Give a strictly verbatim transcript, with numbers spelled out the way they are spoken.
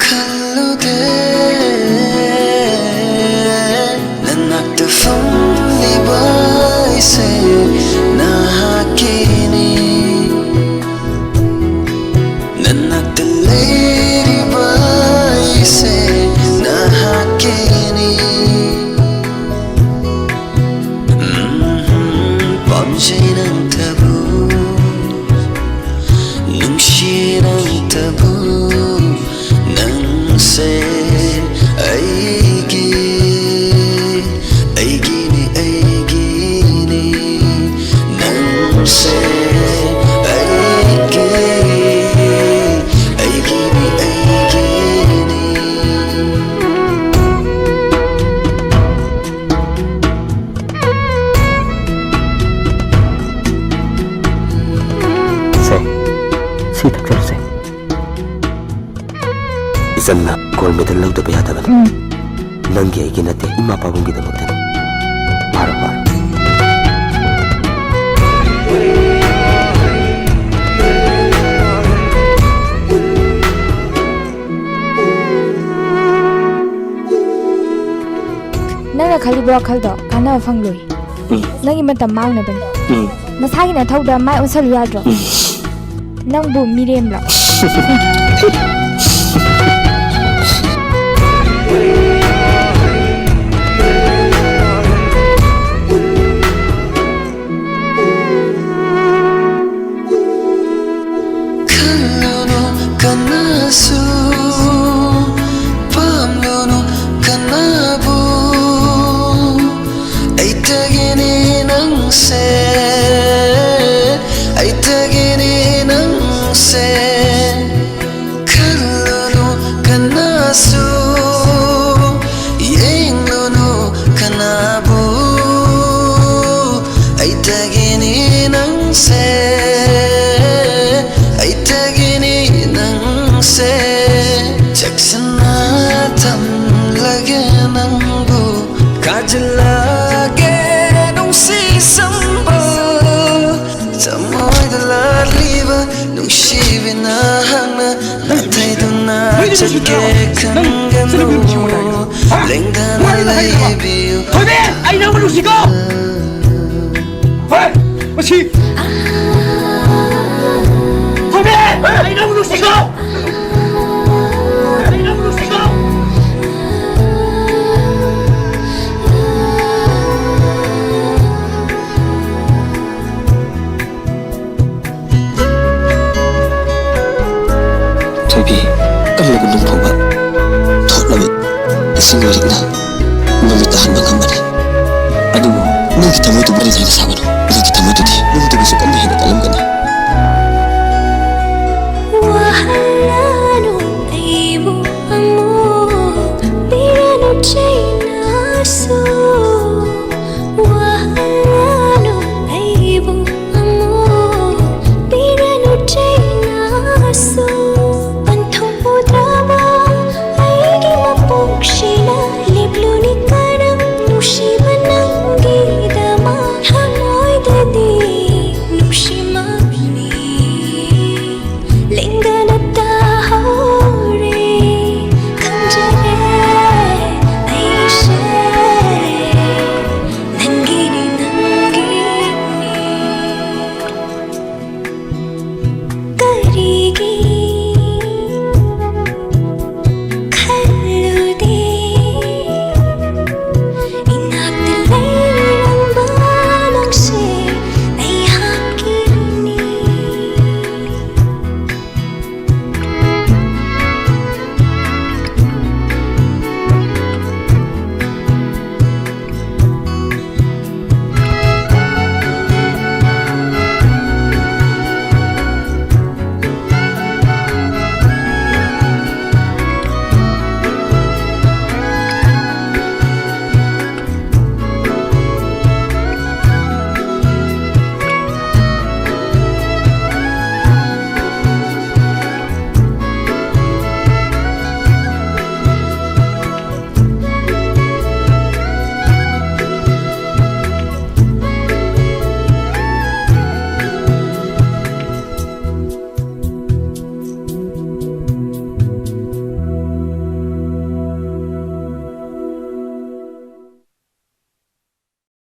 ꯈꯜꯂꯨꯗꯦ ꯅꯅꯥꯛꯇ ꯐꯝꯂꯤꯕ ꯑꯩꯁꯦ ꯅꯍꯥꯛꯀꯤꯅꯤ꯫ ꯅꯅꯥꯛꯇ ꯂꯩꯔꯤꯕ ꯑꯩꯁꯦ ꯅꯍꯥꯛꯀꯤꯅꯤ꯫ ꯎꯝ, ꯄꯥꯝꯖꯩ ꯅꯪꯇꯕꯨ, ꯅꯨꯡꯁꯤ ꯅꯪꯇꯕꯨ, ꯅꯪꯁꯦ ꯑꯩꯒꯤ, ꯑꯩꯒꯤꯅꯤ, ꯑꯩꯒꯤꯅꯤ꯫ ꯅꯪꯁꯦ ꯑꯩꯒꯤ, ꯑꯩꯒꯤꯅꯤ, ꯑꯩꯒꯤꯅꯤ꯫ ꯁꯦ, ꯁꯤ ꯊꯛꯆꯔꯁꯦ꯫ ꯏꯆꯟꯅ ꯒꯣꯜ ꯃꯦꯗꯜ ꯂꯧꯗꯕ ꯌꯥꯗꯕꯅꯤ꯫ ꯎꯝ꯫ ꯅꯪꯒꯤ ꯑꯩꯒꯤ ꯅꯠꯇꯦ, ꯏꯃꯥ ꯄꯥꯕꯨꯡꯒꯤꯗꯃꯛꯇꯅꯤ꯫ ꯐꯥꯔꯣ, ꯐꯥꯔꯣ꯫ ꯅꯪꯅ ꯈꯜꯂꯤꯕ ꯋꯥꯈꯜꯗꯣ ꯀꯥꯟꯅꯕ ꯐꯪꯂꯣꯏ꯫ ꯎꯝ꯫ ꯅꯪꯒꯤ ꯃꯇꯝ ꯃꯥꯡꯅꯕꯅꯤ꯫ ꯎꯝ꯫ ꯅꯁꯥꯒꯤ ꯅꯊꯧꯗ ꯃꯥꯏ ꯑꯣꯟꯁꯜꯂꯨ ꯌꯥꯗ꯭ꯔꯣ? ꯎꯝ꯫ ꯅꯪꯕꯨ ꯃꯤꯔꯦꯝꯂꯣ? ꯈꯜꯂꯨꯅꯨ ꯀꯅꯥꯁꯨ, ꯄꯥꯝꯂꯨꯅꯨ ꯀꯅꯥꯕꯨ, ꯑꯩꯇꯒꯤꯅꯤ ꯅꯪꯁꯦ, ꯑꯩꯇꯒꯤꯅꯤ ꯅꯪꯁꯦ꯫ ꯅꯪ ꯁꯤ ꯅꯨꯄꯤ ꯅꯨꯡꯁꯤꯕ ꯌꯥꯒꯗ꯭ꯔꯣ? ꯍꯥ? ꯅꯪ ꯑꯩ ꯅꯪꯕꯨ ꯅꯨꯡꯁꯤꯀꯣ? ꯍꯣꯏ, ꯃꯁꯤ꯫ ꯊꯣꯏꯕꯤ, ꯑꯩ ꯅꯪꯕꯨ ꯅꯨꯡꯁꯤꯀꯣ? ꯑꯩ ꯅꯪꯕꯨ ꯅꯨꯡꯁꯤꯀꯣ? ꯊꯣꯏꯕꯤ, ꯀꯜꯂꯕ ꯅꯨꯡ ꯐꯥꯎꯕ ꯊꯣꯠꯂꯕ ꯏꯁꯤꯡ ꯃꯔꯤꯛꯅ ꯃꯃꯤꯠ ꯇꯥꯍꯟꯕ ꯉꯝꯕꯅꯤ꯫ ꯑꯗꯨꯕꯨ ꯅꯪꯒꯤ ꯊꯃꯣꯏꯗꯨ ꯃꯔꯤꯛ ꯍꯥꯏꯅ ꯁꯥꯒꯅꯨ꯫ ꯅꯪꯒꯤ ꯊꯃꯣꯏꯗꯨꯗꯤ ꯅꯨꯡꯗꯒꯤꯁꯨ ꯀꯟꯅ ꯍꯦꯟꯅ ꯀꯜꯂꯝꯒꯅꯤ꯫